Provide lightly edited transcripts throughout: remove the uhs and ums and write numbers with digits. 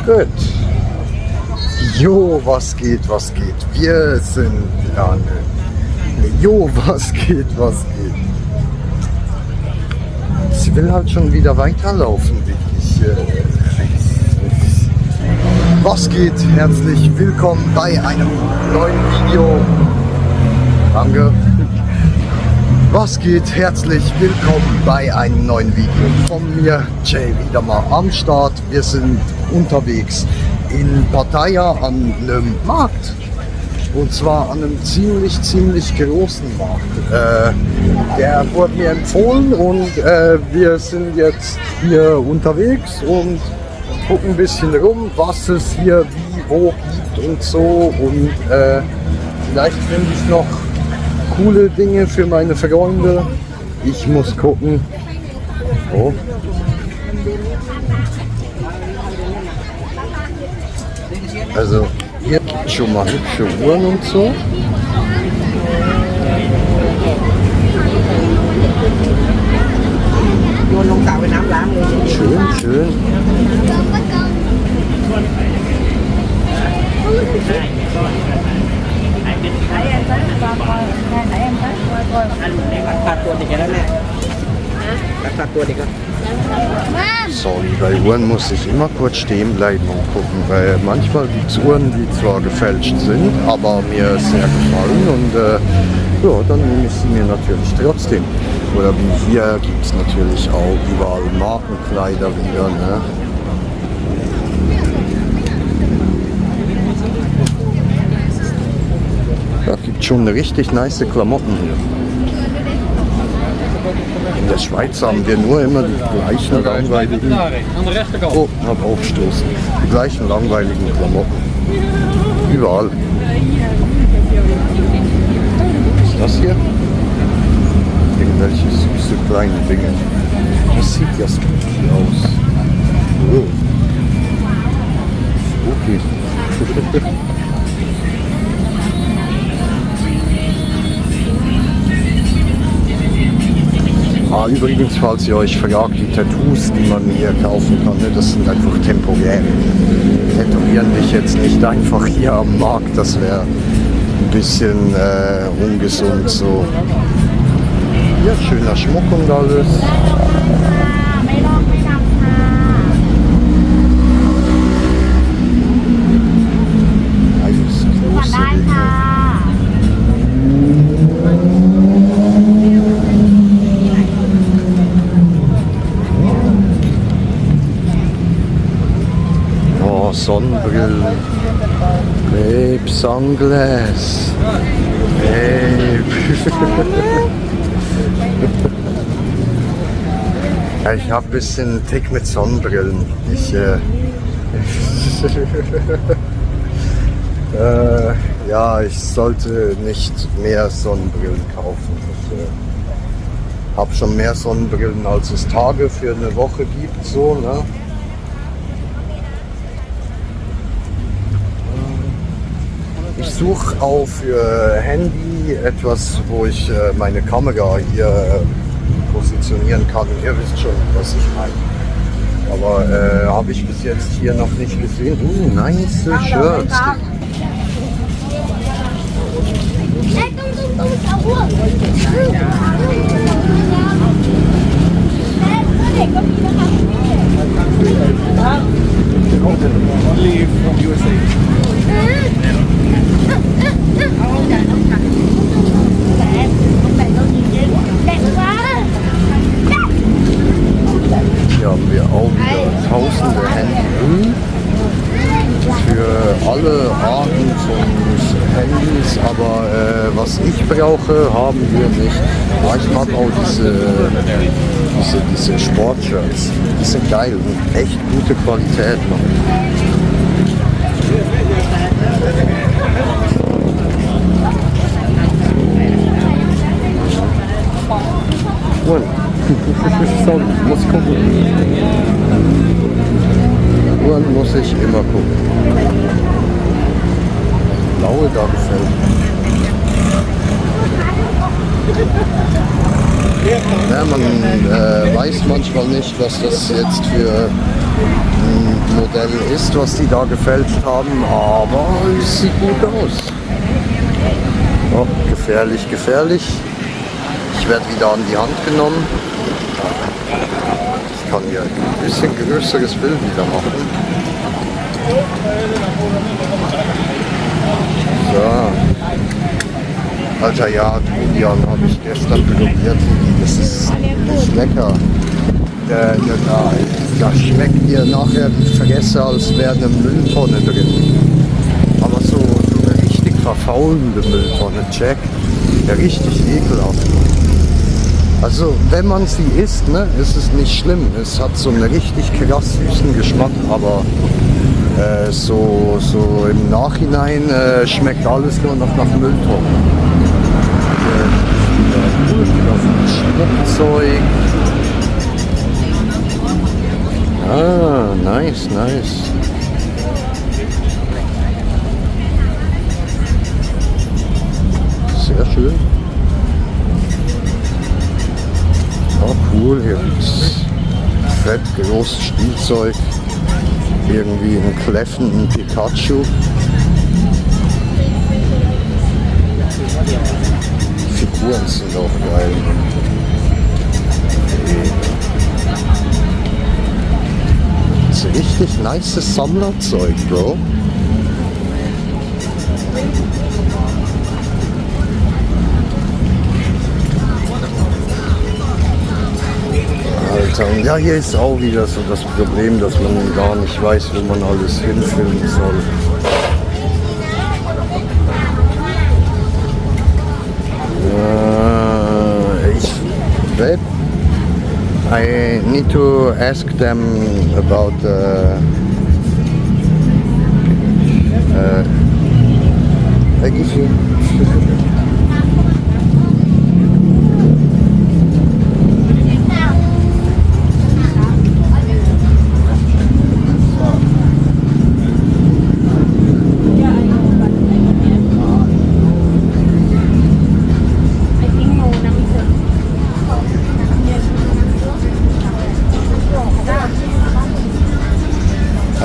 Gut. Jo, was geht, was geht? Wir sind ja, jo, was geht, was geht? Sie will halt schon wieder weiterlaufen, wirklich. Was geht? Herzlich willkommen bei einem neuen Video. Danke. Was geht? Herzlich willkommen bei einem neuen Video von mir, Jay, wieder mal am Start. Wir sind unterwegs in Pattaya an einem Markt. Und zwar an einem ziemlich großen Markt. Der wurde mir empfohlen und wir sind jetzt hier unterwegs und gucken ein bisschen rum, was es hier wie, wo gibt und so. Und vielleicht finde ich noch coole Dinge für meine Freunde. Ich muss gucken. Oh. Also hier gibt es schon mal hübsche Uhren und so. Schön, schön. Sorry, bei Uhren muss ich immer kurz stehen bleiben und gucken, weil manchmal gibt es Uhren, die zwar gefälscht sind, aber mir sehr gefallen und ja, dann nehme ich sie mir natürlich trotzdem. Oder wie hier gibt es natürlich auch überall Markenkleider wieder, ne? Da gibt es schon richtig nice Klamotten hier. In der Schweiz haben wir nur immer die gleichen langweiligen, oh, hab aufgestoßen, die gleichen langweiligen Klamotten. Überall. Was ist das hier? Irgendwelche süße kleine Dinge. Das sieht ja spooky aus. Oh. Spooky. Übrigens, falls ihr euch fragt, die Tattoos, die man hier kaufen kann, ne, das sind einfach temporär. Tätowieren dich jetzt nicht einfach hier am Markt, das wäre ein bisschen ungesund so. Ja, schöner Schmuck und alles. Alles große Dinge. Sonnenbrillen, Babe, Sunglass, Babe. Ja, ich habe ein bisschen Tick mit Sonnenbrillen. Ja, ich sollte nicht mehr Sonnenbrillen kaufen. Ich habe schon mehr Sonnenbrillen, als es Tage für eine Woche gibt, so, ne? Ich suche auch für Handy etwas, wo ich meine Kamera hier positionieren kann. Ihr wisst schon, was ich meine. Aber habe ich bis jetzt hier noch nicht gesehen. Nice Shirts. Only from USA. Hier haben wir auch wieder tausende Handy für alle Arten von Handys, aber was ich brauche, haben wir nicht. Aber ich mag auch diese Sportshirts, die sind geil und echt gute Qualität. So, muss gucken. Uhren muss ich immer gucken. Blaue da gefällt mir. Ja, man weiß manchmal nicht, was das jetzt für Modell ist, was die da gefälscht haben, aber es sieht gut aus. Oh, gefährlich, gefährlich. Ich werde wieder an die Hand genommen. Ich kann hier ein bisschen größeres Bild wieder machen. So. Alter, ja, Durian habe ich gestern probiert. Das ist nicht lecker. Da schmeckt dir nachher die Fresse, als wäre eine Mülltonne drin. Aber so eine richtig verfaulende Mülltonne, check. Ja, richtig ekelhaft. Also wenn man sie isst, ne, ist es nicht schlimm. Es hat so einen richtig krass süßen Geschmack, aber so im Nachhinein schmeckt alles nur noch nach Mülltonne. Schmuckzeug. Ah, nice, nice. Sehr schön. Oh, cool, hier gibt's fett großes Spielzeug. Irgendwie einen kläffenden Pikachu. Die Figuren sind auch geil. Das ist richtig nice Sammlerzeug, Bro. Alter, und ja, hier ist auch wieder so das Problem, dass man gar nicht weiß, wo man alles hinfilmen soll. Babe, I need to ask them about I give you.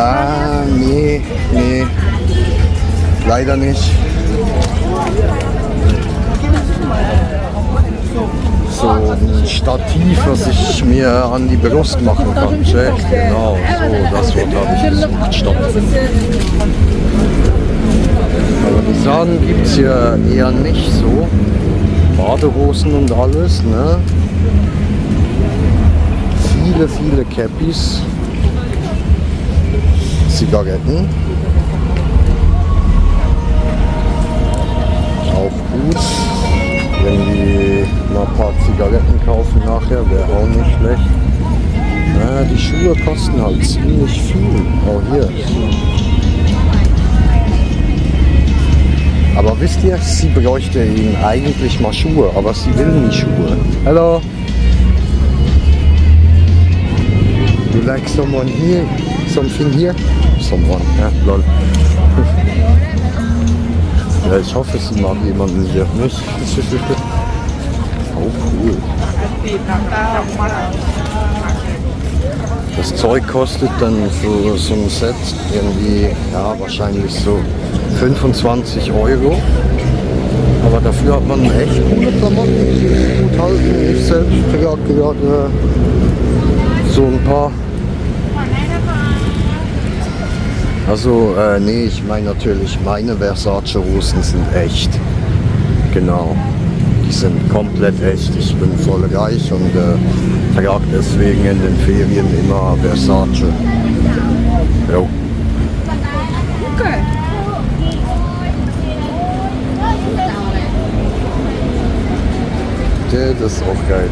Ah, nee, leider nicht. So ein Stativ, was ich mir an die Brust machen kann. Check, genau, so, das Wort habe ich gesucht, Stativ. Aber die Sachen gibt es hier eher nicht so. Badehosen und alles, ne? Viele Cappies. Zigaretten. Auch gut. Wenn die mal ein paar Zigaretten kaufen nachher, wäre auch nicht schlecht. Ja, die Schuhe kosten halt ziemlich viel. Auch hier. Aber wisst ihr, sie bräuchte ihm eigentlich mal Schuhe, aber sie will nie Schuhe. Hello. You like someone here? Something here? Someone, ja, lol. Ja, ich hoffe, sie mag jemanden hier nicht. Oh, cool. Das Zeug kostet dann für so ein Set irgendwie, ja, wahrscheinlich so 25 €. Aber dafür hat man echt gute Klamotten. Gut halten. Ich selbst trage gerade so ein paar. Also, nee, ich meine natürlich, meine Versace-Hosen sind echt. Genau. Die sind komplett echt. Ich bin voll reich und trage deswegen in den Ferien immer Versace. Jo. Okay. Ja, das ist auch geil.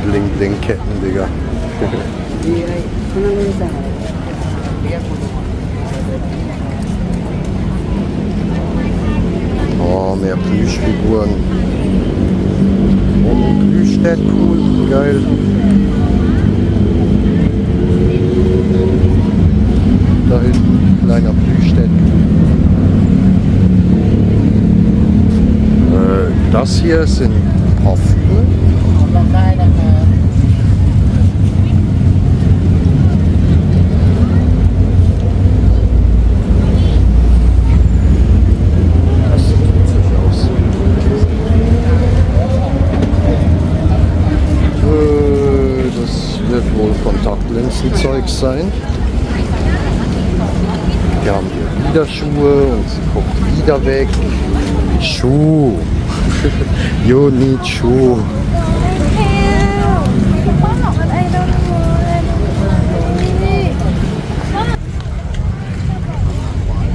Bling-Bling-Ketten, Digga. Oh, mehr Plüschfiguren. Oh, Plüsch-Deadpool, geil. Da hinten, kleiner Plüsch-Deadpool. Das hier sind Parfüme. sein. Wir haben hier wieder Schuhe und sie guckt wieder weg. Schuh. You need Schuh.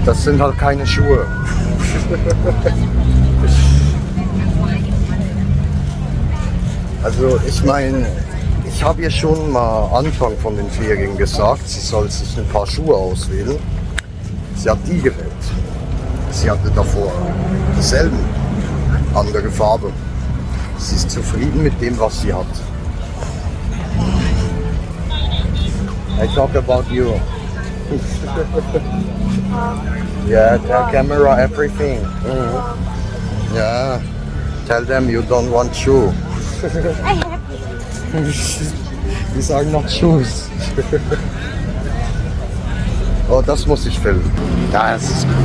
Das sind halt keine Schuhe. Also ich meine, ich habe ihr schon mal Anfang von den Ferien gesagt, sie soll sich ein paar Schuhe auswählen. Sie hat die gewählt. Sie hatte davor dieselben, andere Farbe. Sie ist zufrieden mit dem, was sie hat. I talk about you. Yeah, tell camera everything. Yeah, tell them you don't want shoe. I have These are not shoes. Oh, das muss ich filmen. Das ist gut.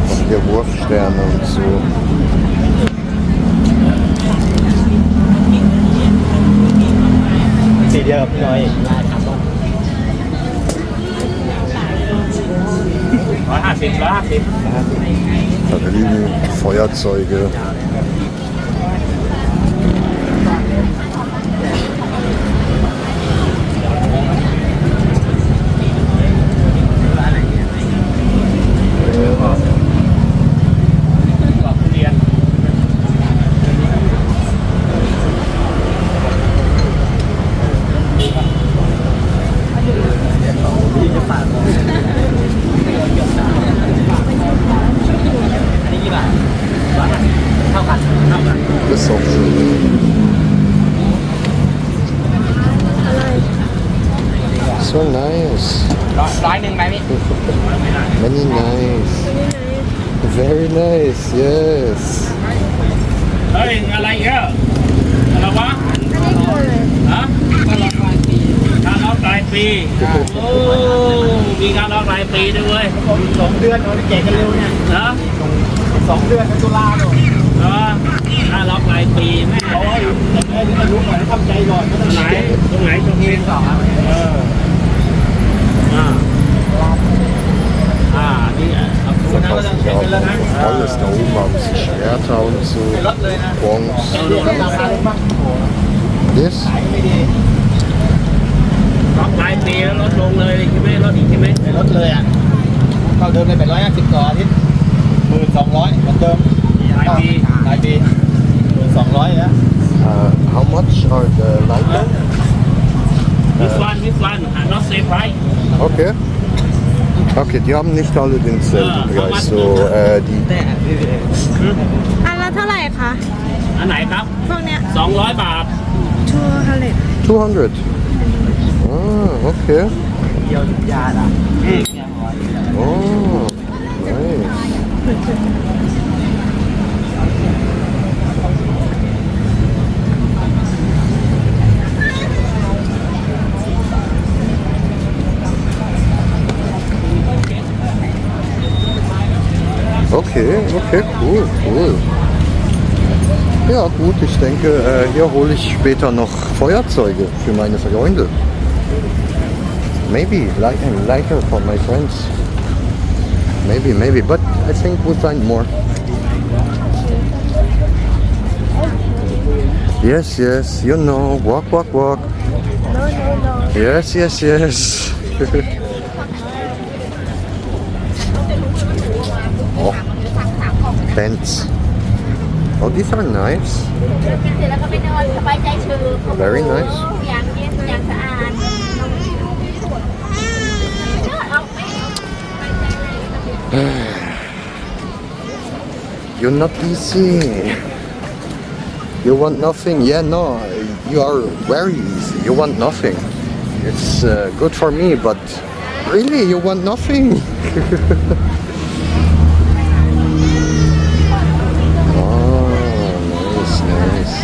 Und hier Wurfsterne und so. Da drüben Feuerzeuge. Das ist auch schön. So nice. Many nice. Very nice, yes. เฮ้ยอะไรเยอะอะไรวะฮะการล็อกรายปีโอ้มีการล็อกรายปีด้วยเว้ย 2 เดือนเราแจกกันเร็วเนี่ย นะ 2 เดือนตุลาเนาะ การล็อกรายปีแม่ โอ้ยแต่แม่ที่มารู้หน่อยทำใจก่อน ตรงไหนตรงไหนตรงนี้สองนี่Verpassen sie auch alles. Da oben haben sie Schwerter und so. Bons. This? ล็อกรายปีแล้วลดลงเลยใช่ไหมลดอีกใช่ไหม ลดเลยอ่ะเท่าเดิมเลย850ต่ออาทิตย์1200เหมือนเดิมรายปี1200นะ How much are the lighter? this one not same price Okay. Okay, die haben nicht alle denselben Preis. So, die อันละเท่าไหร่คะ อันไหนครับ พวกเนี้ย 200 บาท 200 200. Ah, okay. เดียวทุกยาอ่ะ Oh, nice. Okay, cool. Ja gut, ich denke, hier hole ich später noch Feuerzeuge für meine Freunde. Maybe, like a lighter for my friends. Maybe, but I think we'll find more. Yes, you know, walk. No. Yes. Oh, pants. Oh, these are nice. Very nice. You're not easy. You want nothing? Yeah, no. You are very easy. You want nothing. It's good for me, but really, you want nothing. Nice.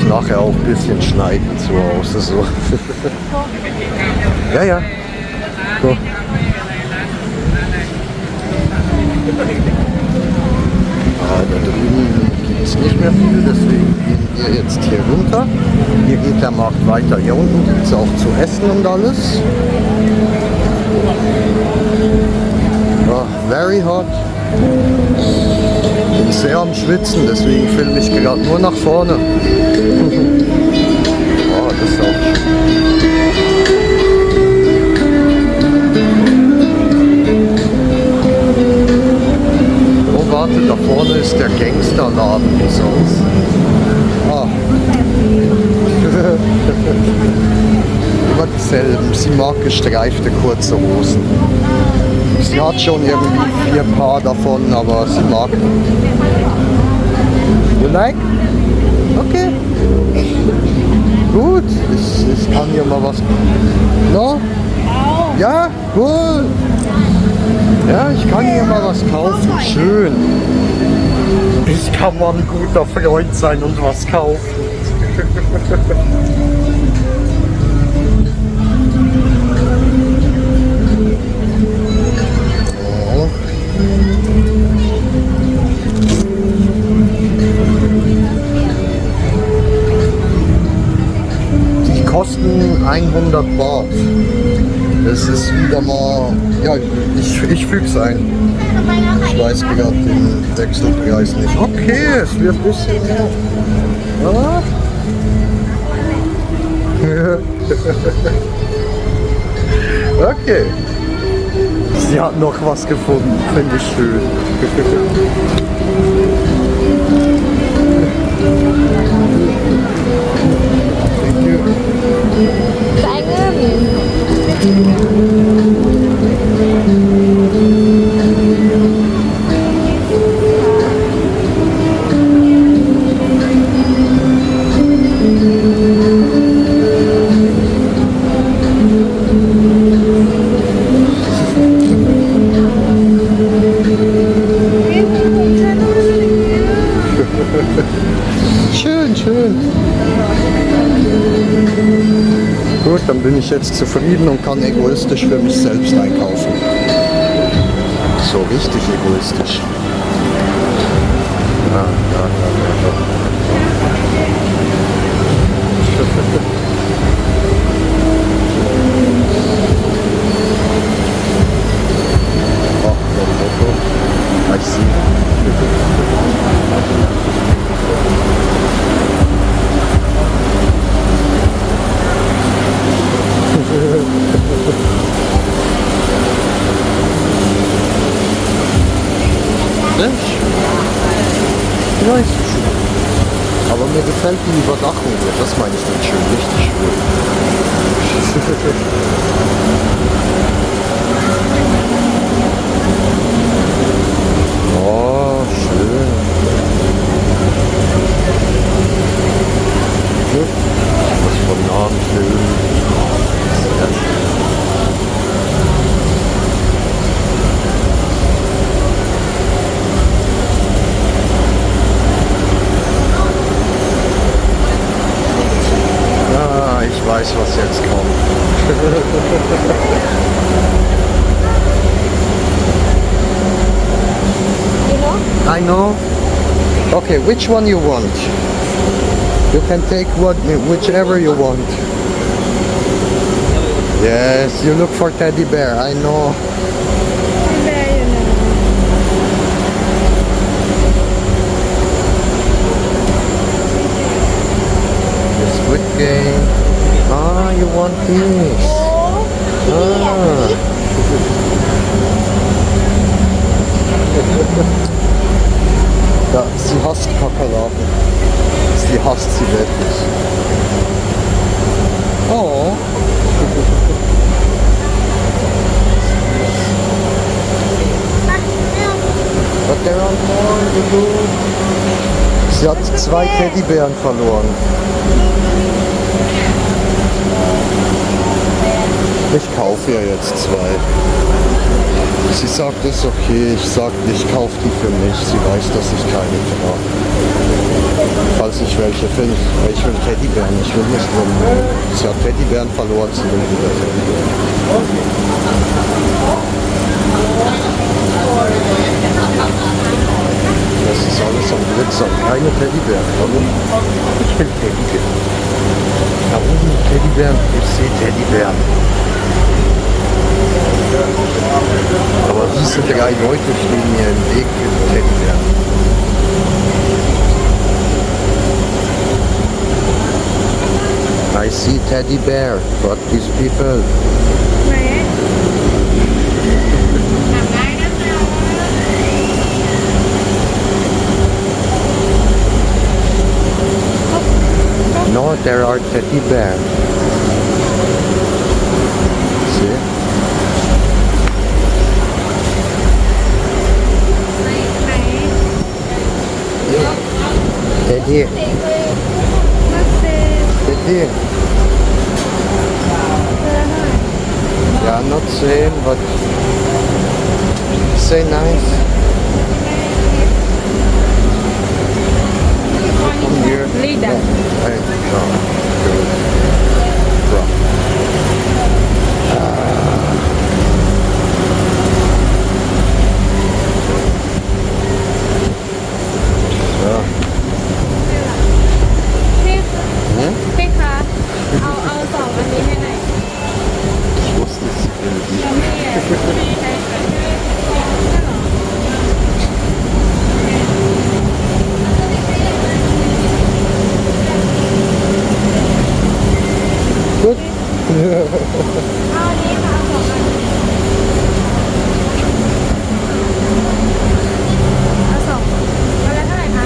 nachher auch ein bisschen schneiden zu Hause. So. Ja, ja. So. Da drüben gibt es nicht mehr viel, deswegen gehen wir jetzt hier runter. Hier geht der Markt weiter. Hier unten gibt es auch zu essen und alles. Very hot. Bin sehr am Schwitzen, deswegen filme ich gerade nur nach vorne. Oh, das ist auch schön. Oh, warte, da vorne ist der Gangsterladen, wie sonst. Ah. Immer dieselben. Sie mag gestreifte kurze Hosen. Sie hat schon irgendwie 4 Paar davon, aber sie mag. You like? Okay. Gut, ich kann hier mal was. No? Ja, gut. Ja, ich kann hier mal was kaufen. Schön. Ich kann mal ein guter Freund sein und was kaufen. Die kosten 100 Baht. Das ist wieder mal, ja, ich füg's ein. Ich weiß gerade den Wechselpreis nicht. Okay, es wird ein bisschen mehr. Ja. Okay. Sie hat noch was gefunden, finde ich schön. Schön. Gut, dann bin ich jetzt zufrieden und kann egoistisch für mich selbst einkaufen. So richtig egoistisch. Ja. I see. Ja, ist schön. Aber mir gefällt die Überdachung hier. Das meine ich nicht schön, richtig schön. Oh, schön. Was von Namen schön. Sehr schön. Ich weiß, was jetzt kommt. I know. Okay, which one you want? You can take whichever you want. Yes, you look for teddy bear. I know. The Squid Game. Ah, you want this? Ah. Ja, sie hasst Kakerlaken. Sie hasst sie wirklich. Oh. But there are more in the room. Sie hat 2 Teddybären verloren. Ich kaufe ja jetzt 2. Sie sagt, ist okay, ich sag, ich kaufe die für mich. Sie weiß, dass ich keine trage. Falls ich welche finde, ich will Teddybären, ich will nicht drum. Sie hat Teddybären verloren, sie will wieder Teddybären. Das ist alles am Glitzern, keine Teddybären. Warum? Ich will Teddybären. Warum Teddybären? Ich sehe Teddybären. Aber diese 3 Leute stehen mir im Weg für die Teddybären. I see teddy bear, but these people. ไหนทำได้นะคะ No, there are teddy bear. See?ไหน Teddy, มาเซ teddy. เจอหน่อย Yeah, not same, but say nice. Come here. Lida. Hey, no, good. Bro. So. พี่ Hm? พี่คะเอาสองอันนี้ให้หน่อย Ich wusste es irgendwie. นี่ใช่ค่ะ Gut. เอาอันนี้ค่ะเอาสองอันเอาสองเอาแล้วเท่าไหร่คะ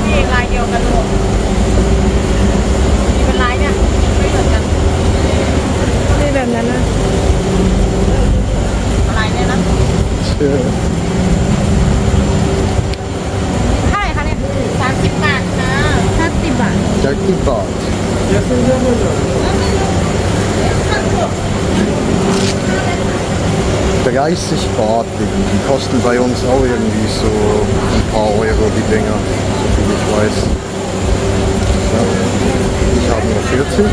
นี่ลายเดียวกันหมดมีเป็นลายเนี่ยไม่เหมือนกันมีแบบนั้นนะลายเนี่ยนะเท่าไหร่คะเนี่ย30 บาทค่ะ30 บาท 30 Baht. $30 die kosten bei uns auch irgendwie so ein paar Euro die Dinger, soviel ich weiß. Ja. Ich habe nur 40.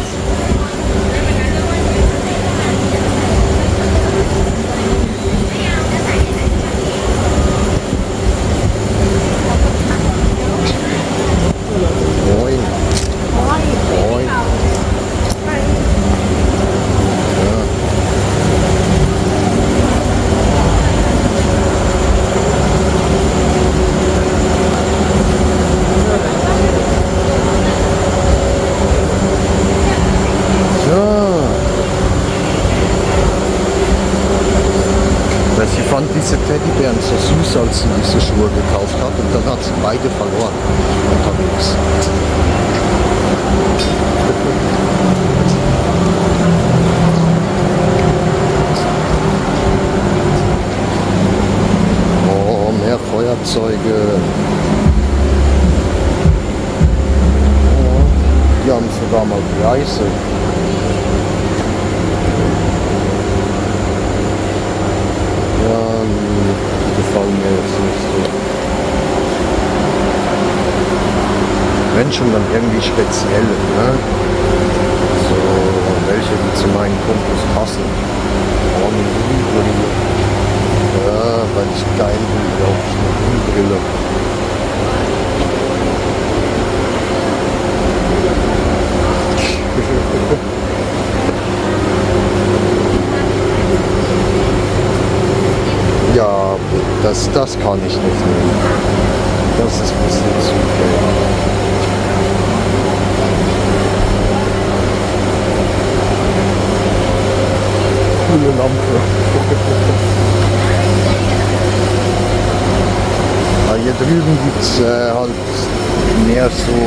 Moin. Moin. Ja. Weil sie fand diese Teddybären so süß, als sie diese Schuhe gekauft hat, und dann hat sie beide verloren unterwegs. Oh, mehr Feuerzeuge. Oh, die haben sogar mal Preise. Ja, die gefallen mir jetzt nicht so. Wenn schon, dann irgendwie speziell, ne? So welche, die zu meinen Kumpels passen. Ja, weil ich geil bin, glaube ich, eine Brille. Ja, das kann ich nicht nehmen. Das ist ein bisschen zu viel. Coole Lampe. Hier drüben gibt es halt mehr so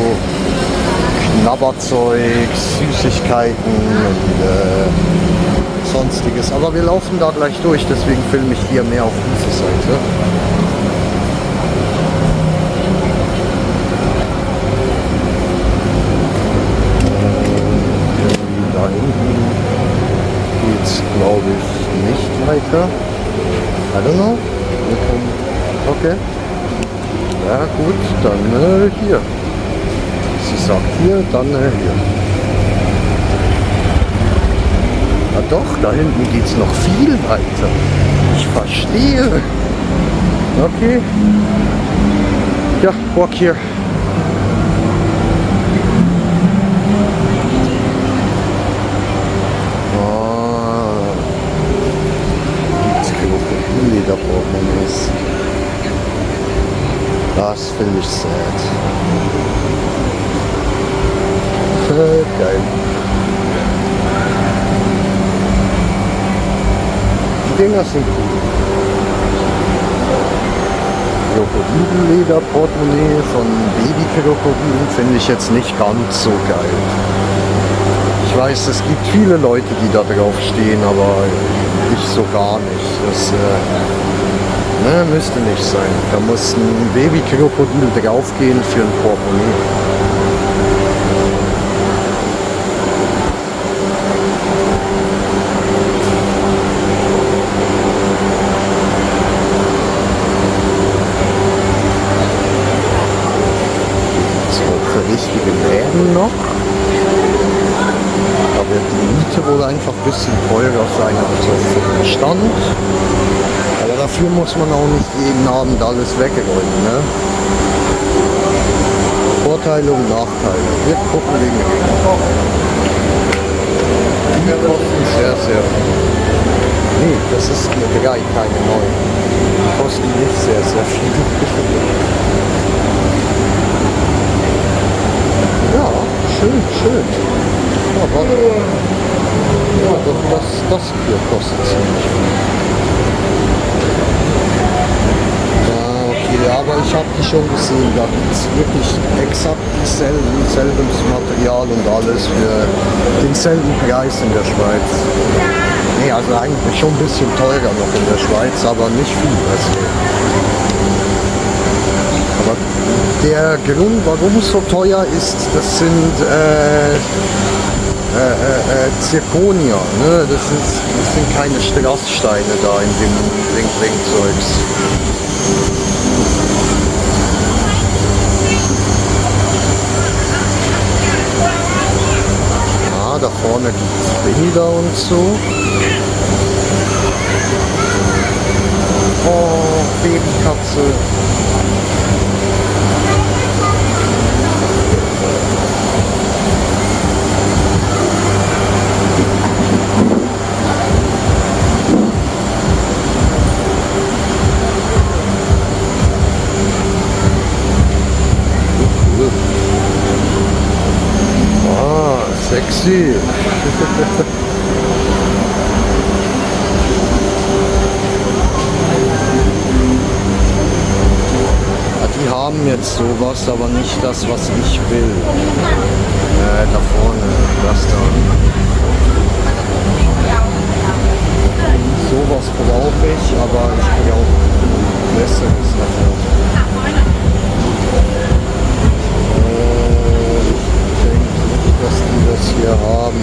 Knabberzeug, Süßigkeiten und sonstiges. Aber wir laufen da gleich durch, deswegen filme ich hier mehr auf diese Seite. Da hinten geht es, glaube ich, nicht weiter. I don't know. Okay. Ja gut, dann hier. Sie sagt hier, dann hier. Na doch, da hinten geht's noch viel weiter. Ich verstehe. Okay. Ja, walk here. Lederportemonnaies. Das finde ich sad. Geil. Die Dinger sind cool. Krokodillederportemonnaie von Babykrokodilen finde ich jetzt nicht ganz so geil. Ich weiß, es gibt viele Leute, die da drauf stehen, aber ich so gar nicht. Das müsste nicht sein. Da muss ein Babykrokodil draufgehen für ein Portemonnaie. So, richtige Läden noch. Da wird die Miete wohl einfach ein bisschen teurer sein als auf dem Stand. Aber dafür muss man auch nicht jeden Abend alles wegräumen. Ne? Vorteile und Nachteile. Wir gucken wegen die kosten sehr, sehr viel. Nee, das ist eine 3, keine 9. Die kosten nicht sehr, sehr viel. Ja, schön, schön. Ja, warte. Ja, das hier kostet ziemlich viel. Ja, okay, aber ich habe die schon gesehen. Da gibt es wirklich exakt selben Material und alles für denselben Preis in der Schweiz. Nee, also eigentlich schon ein bisschen teurer noch in der Schweiz, aber nicht viel. Also. Aber der Grund, warum es so teuer ist, das sind Zirkonia, ne? Das sind keine Strasssteine da in dem Ring-Zeugs. Ah, da vorne gibt es Bilder und so. Oh, Babykatze. Sexy. Die haben jetzt sowas, aber nicht das, was ich will. Da vorne, das da. Sowas brauche ich, aber ich brauche Besseres davon. Dass die das hier haben.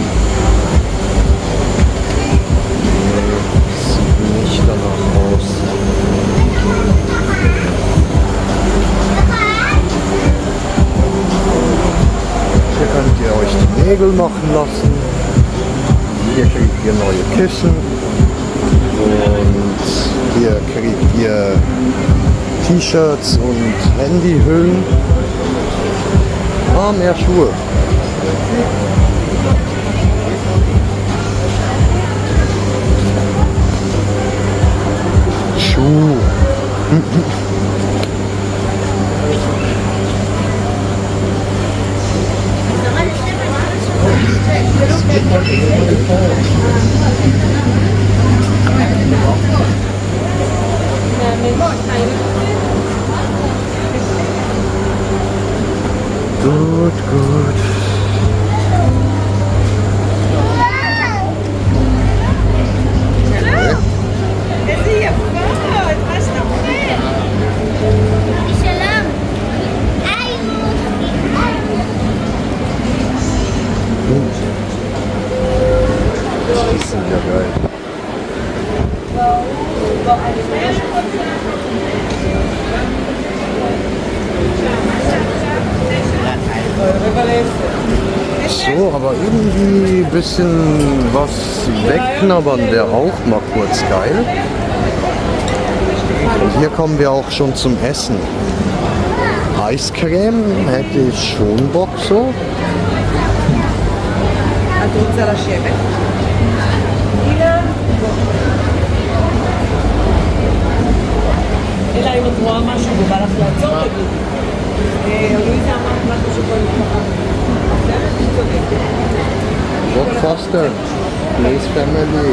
Nee, sieht nicht danach aus. Hier könnt ihr euch die Nägel machen lassen. Hier kriegt ihr neue Kissen. Und hier kriegt ihr T-Shirts und Handyhüllen. Ah, mehr Schuhe. Schuh. Gut, gut. Die sind ja geil. So, aber irgendwie ein bisschen was wegknabbern wäre auch mal kurz geil. Und hier kommen wir auch schon zum Essen. Eiscreme hätte ich schon Bock so. Walk faster, please family.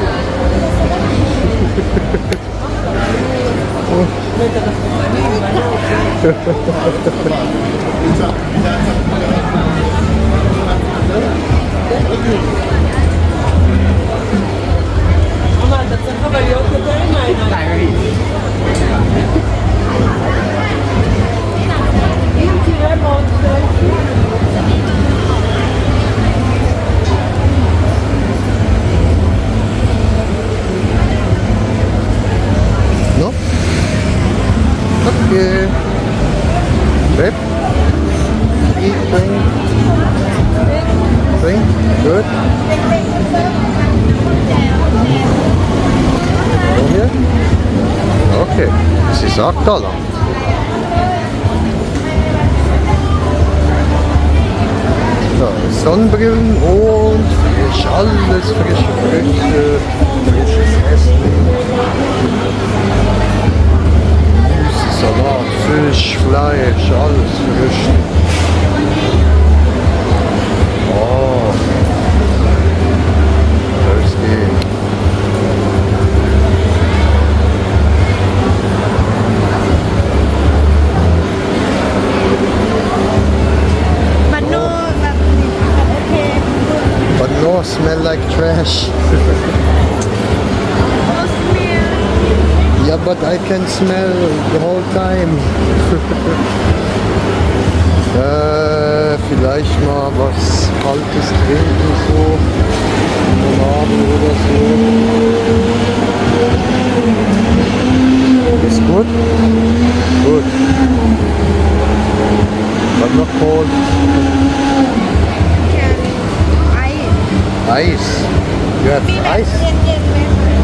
No? Okay. Babe? Eat, drink. Drink? Good. So hier? Okay. Sie sagt $. So, Sonnenbrillen und frisch, alles frische Früchte, frisches Essen. Gemüse, Salat, Fisch, Fleisch, alles frisch. Oh. Thirsty.มันดูแบบโอเค But no smell like trash. โอ้สเมีย Yeah, but I can smell the whole time. Vielleicht mal was Kaltes trinken, so Limonade oder so. Ist gut? Gut. Was noch cold? แคนไอ Ice. You have มีแบบ ice? เย็นๆไหมคะ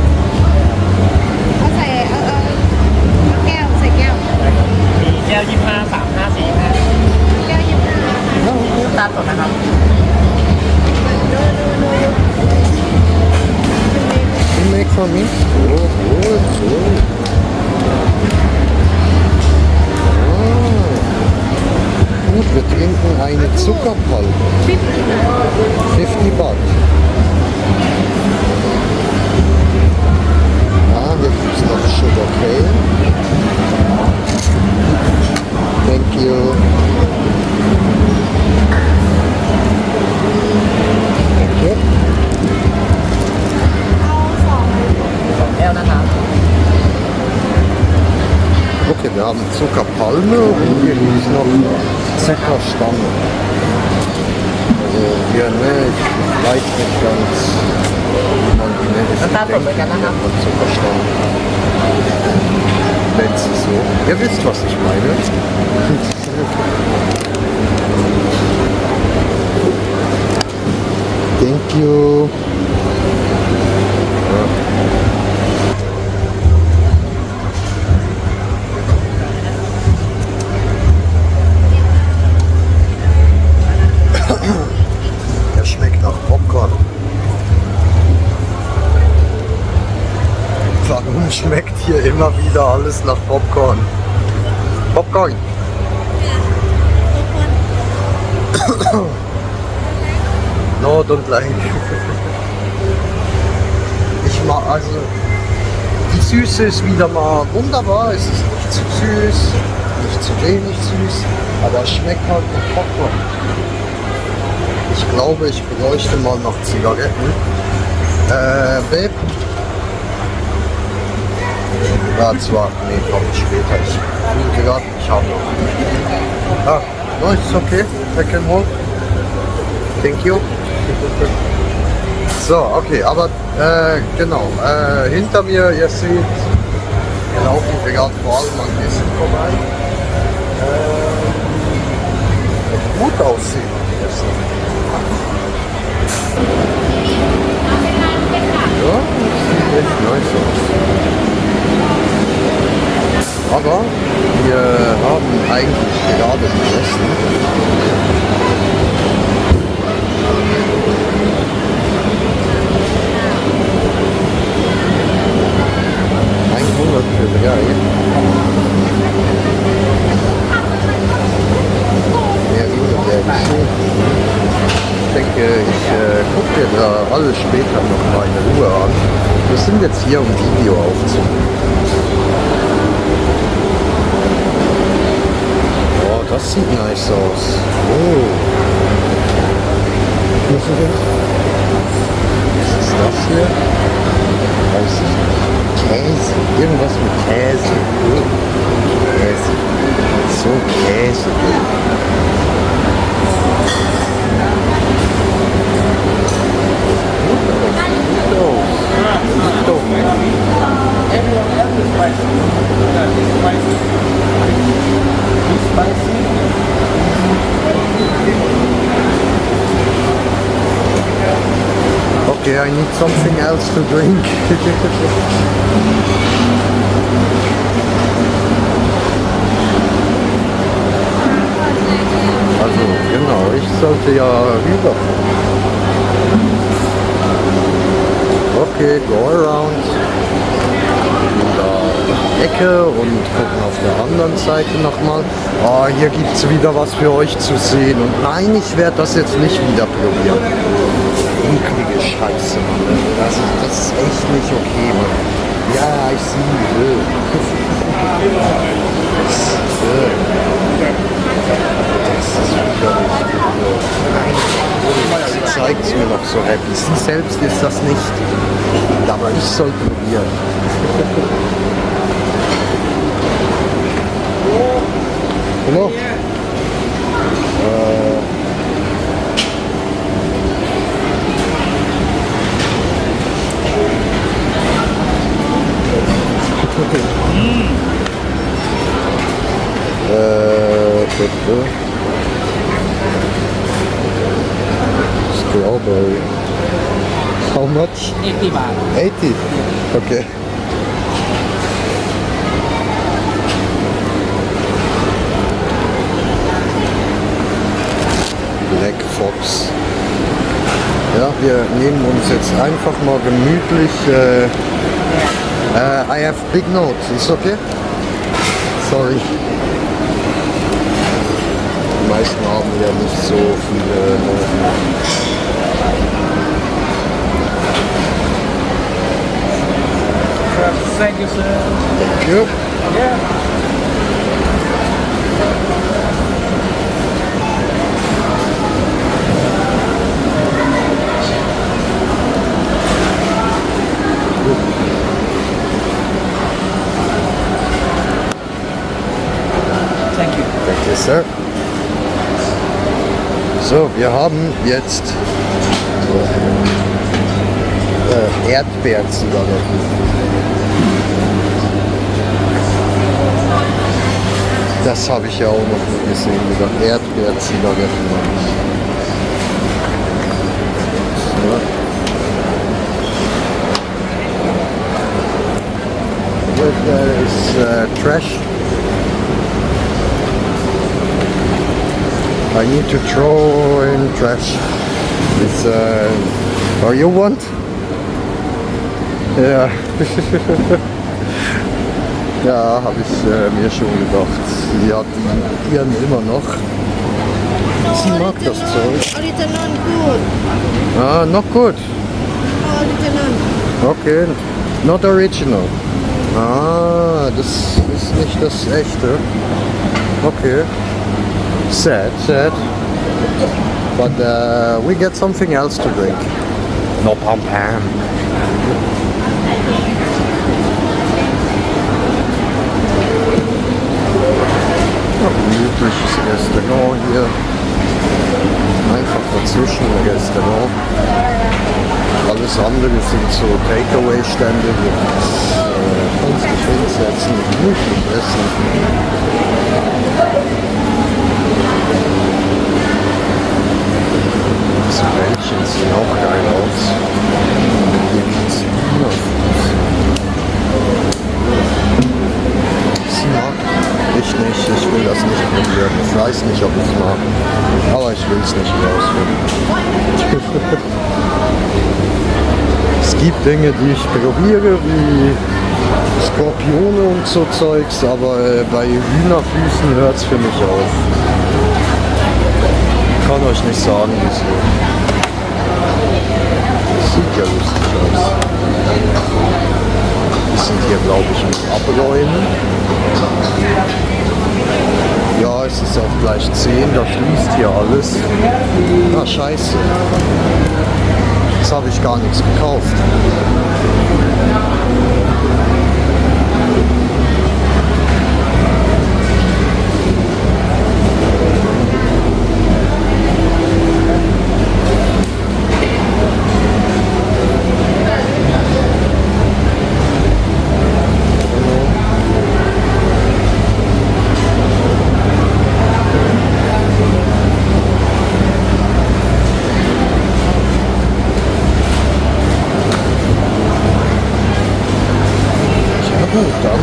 เอาใส่เอาแก้วใส่แก้ว มีแก้ว25 35 45 แก้วยิบน้ำ No. ตาสดนะครับ You make for me? Oh, good, good. Gut, wir trinken eine Zuckerpalme. 50 Baht. Ah, hier gibt es noch Sugar Cane. Thank you. Okay. เอาสอง 2 แก้วนะครับ Okay, wir haben Zuckerpalme und hier gibt es noch Zuckerstange. Also hier, ne, ich weiß nicht ganz, wie man die nennt. Ich Das darf man denke, gerne die nennt man Zuckerstange. Nennt sie so. Ihr wisst, was ich meine. Thank you. Der schmeckt nach Popcorn. Warum schmeckt hier immer wieder alles nach Popcorn? Popcorn. No, don't like. Ich mag also die Süße ist wieder mal wunderbar. Es ist nicht zu süß, nicht zu wenig süß, aber es schmeckt halt nach Popcorn. Ich glaube, ich bräuchte mal noch Zigaretten. Babe? Ja, zwar, nee, komm später. Ich fühle gerade, ich habe noch. Ah, no, it's okay. I can hold. Thank you. So, okay, aber genau. Hinter mir, ihr seht, wir laufen gerade vor allem an Essen vorbei. Gut aussehen. denke, ich gucke dir da alles später noch mal in Ruhe an. Wir sind jetzt hier, um Video aufzunehmen. Oh, das sieht nice aus. Oh. Was ist das hier? Weiß ich nicht. Käse. Irgendwas mit Käse. Käse. So Käse. Okay, I need something else to drink. Also, genau, ich sollte ja rüberfahren. Okay, go around in der Ecke und gucken auf der anderen Seite nochmal. Oh, hier gibt es wieder was für euch zu sehen. Und nein, ich werde das jetzt nicht wieder probieren. Eklige Scheiße, Mann. Das ist echt nicht okay, Mann. Ja, ich sehe. Das ist widerlich. Nein, sie zeigt es mir noch so happy. Sie selbst ist das nicht. Aber ich soll probieren. Hallo? Bitte. Strawberry. How much? 80 baht. 80. Okay. Black Fox. Ja, wir nehmen uns jetzt einfach mal gemütlich. I have big notes. Is okay? Sorry. Die meisten haben ja nicht so viele Noten. Thank you, sir. Thank you. Yeah. Thank you. Thank you, sir. So, wir haben jetzt Erdbeerzigaretten. Das habe ich ja auch noch nie gesehen, wieder Erdbeerzigaretten. So. There is trash. I need to throw in trash. It's or you want? Ja. Ja, habe ich mir schon gedacht. Sie hat ihren immer noch. Sie mag das Zeug. Original good. Ah, not good. Original. Okay, not original. Ah, das ist nicht das echte. Okay. Sad, sad. But we get something else to drink. No pom pam. Gemütliches Restaurant hier. Einfach dazwischen ein Restaurant. Alles andere sind so Takeaway-Stände, wo man sich hinsetzen, gemütlich essen. Diese Bällchen sehen auch geil aus. Hier gibt's Hühnerfuß. Sie mag ich nicht, ich will das nicht probieren. Ich weiß nicht, ob ich es mag, aber ich will es nicht rausfinden. Es gibt Dinge, die ich probiere, wie Skorpione und so Zeugs, aber bei Hühnerfüßen hört es für mich auf. Ich kann euch nicht sagen, wieso. Scheiße. Wir sind hier, glaube ich, mit Abräumen. Ja, es ist auch gleich 10, da schließt hier alles. Ah, scheiße. Jetzt habe ich gar nichts gekauft.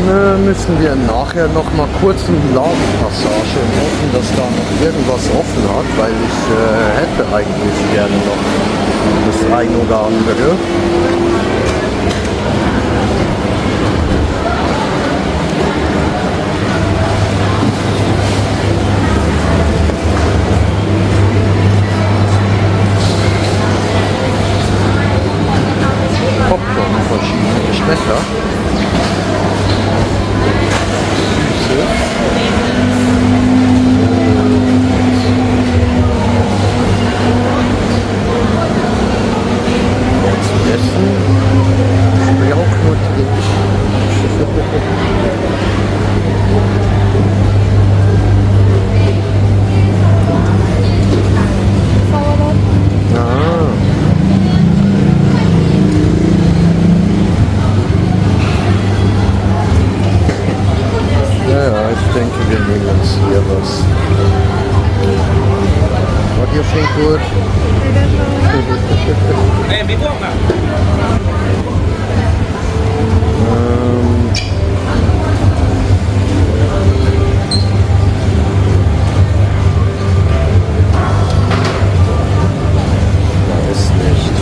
Dann müssen wir nachher noch mal kurz in die Ladenpassage und hoffen, dass da noch irgendwas offen hat, weil ich hätte eigentlich gerne noch das ein oder andere. Popcorn, verschiedene Geschmäcker. What do you think, good? Ê, biết không nào? Weiß nicht.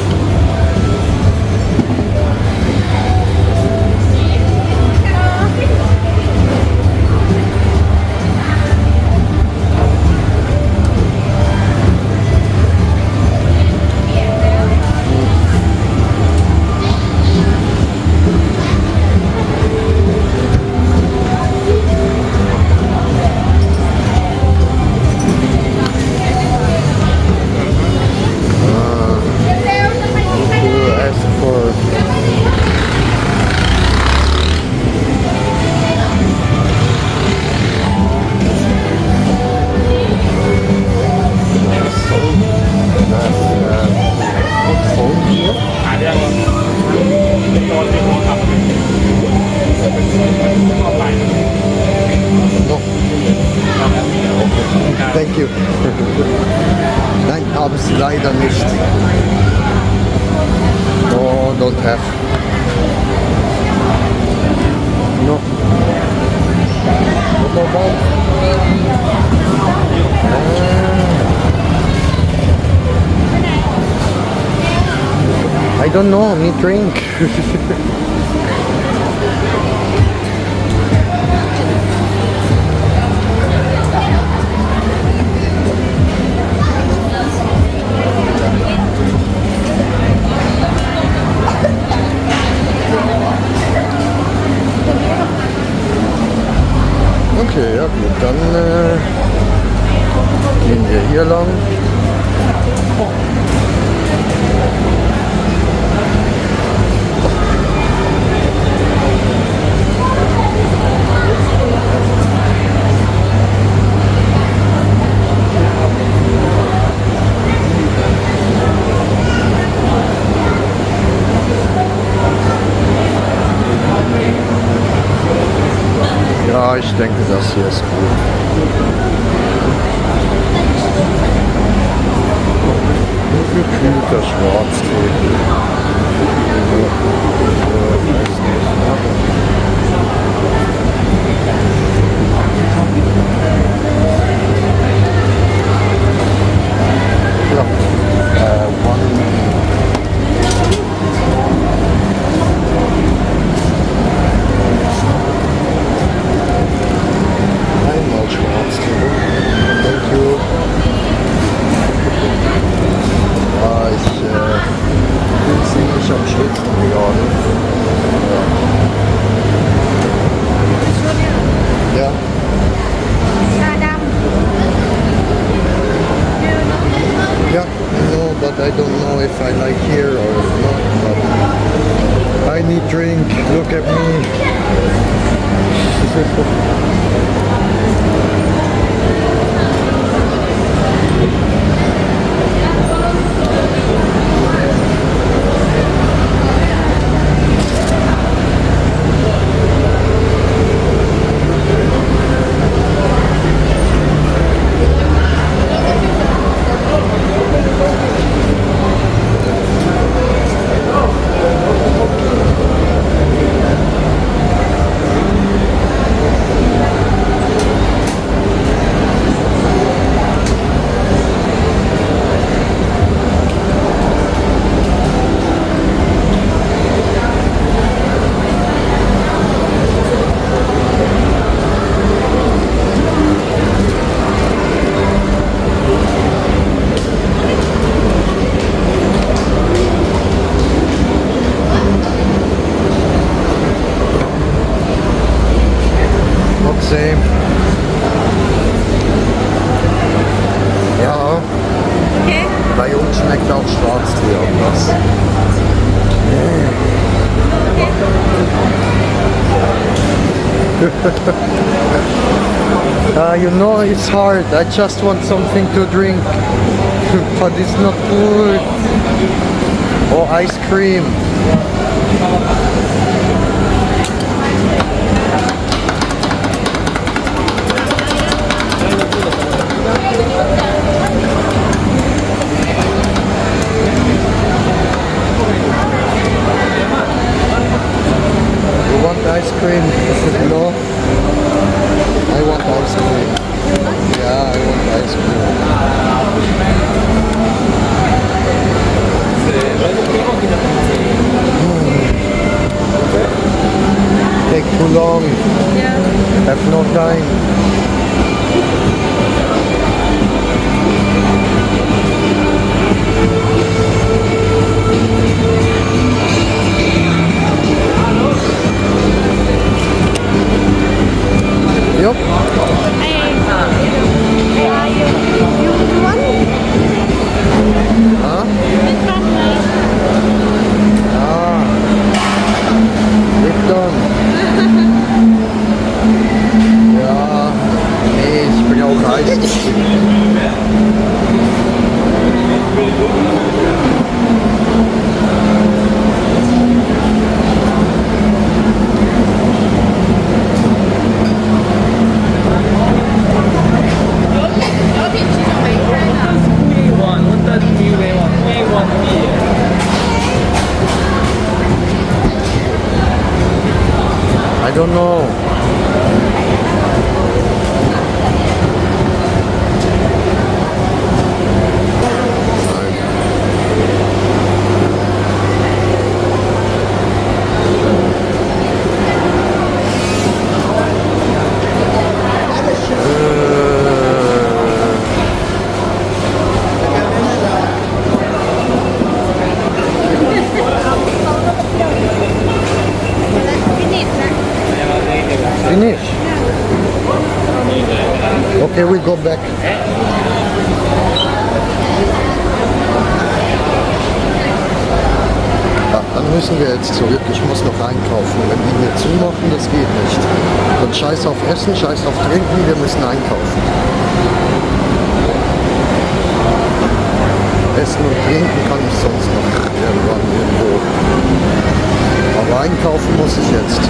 Thank you. Nein, haben sie leider nicht. No, don't have. No. I don't know, me drink. Okay, ja gut, dann gehen wir hier lang. Ja, ich denke, das hier ist gut. Gekühlter Schwarztee. Weiß nicht. Einmal Schwarztee. Thank you. Ja, ich bin ziemlich am Schwitzen. but I don't know if I like here or not. But I need drink. Look at me. Same. Ja, Okay. bei uns schmeckt auch Schwarztee anders. You know, it's hard. I just want something to drink, but it's not good. Or ice cream. You want ice cream? No? I want ice cream. Yeah, I want ice cream. Take too long. Ja. Have no time. Yup. You want? Huh? Which one? Ah. Lipton. Ja. Nee, ich bin auch Eis. I don't know. Finish. Okay, we go back. Ja, dann müssen wir jetzt zurück. Ich muss noch einkaufen. Wenn die hier zumachen, das geht nicht. Und scheiß auf Essen, scheiß auf Trinken, wir müssen einkaufen. Essen und trinken kann ich sonst noch irgendwann irgendwo. Aber einkaufen muss ich jetzt.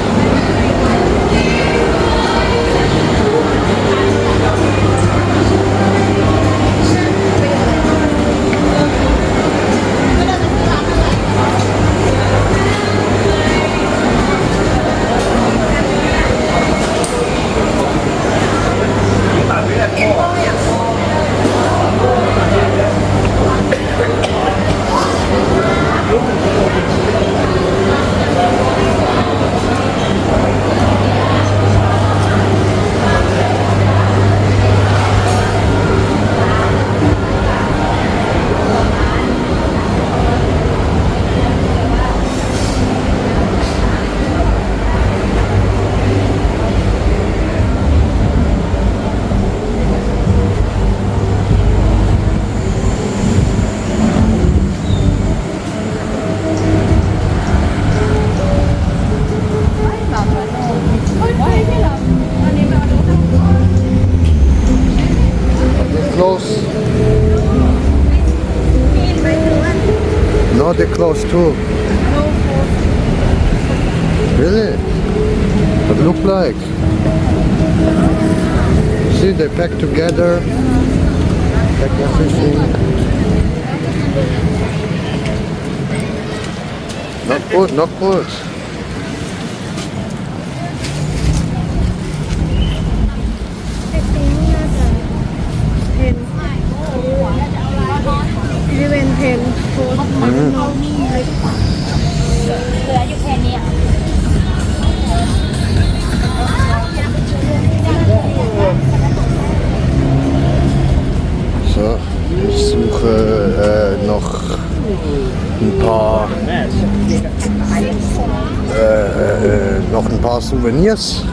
No, they're close too. No food. Really? What look like? See, they pack together. Pack everything. Not good, not good.ไอติมน่าจะเพนบริเวณเพนโพสต์เหลืออยู่แค่นี้ So, ich suche noch ein paar Souvenirs.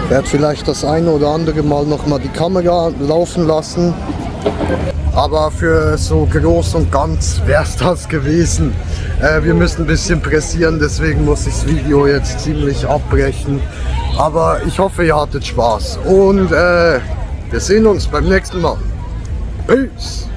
Werde vielleicht das eine oder andere Mal noch mal die Kamera laufen lassen. Aber für so groß und ganz wäre es das gewesen. Wir müssen ein bisschen pressieren, deswegen muss ich das Video jetzt ziemlich abbrechen. Aber ich hoffe, ihr hattet Spaß und wir sehen uns beim nächsten Mal. Peace!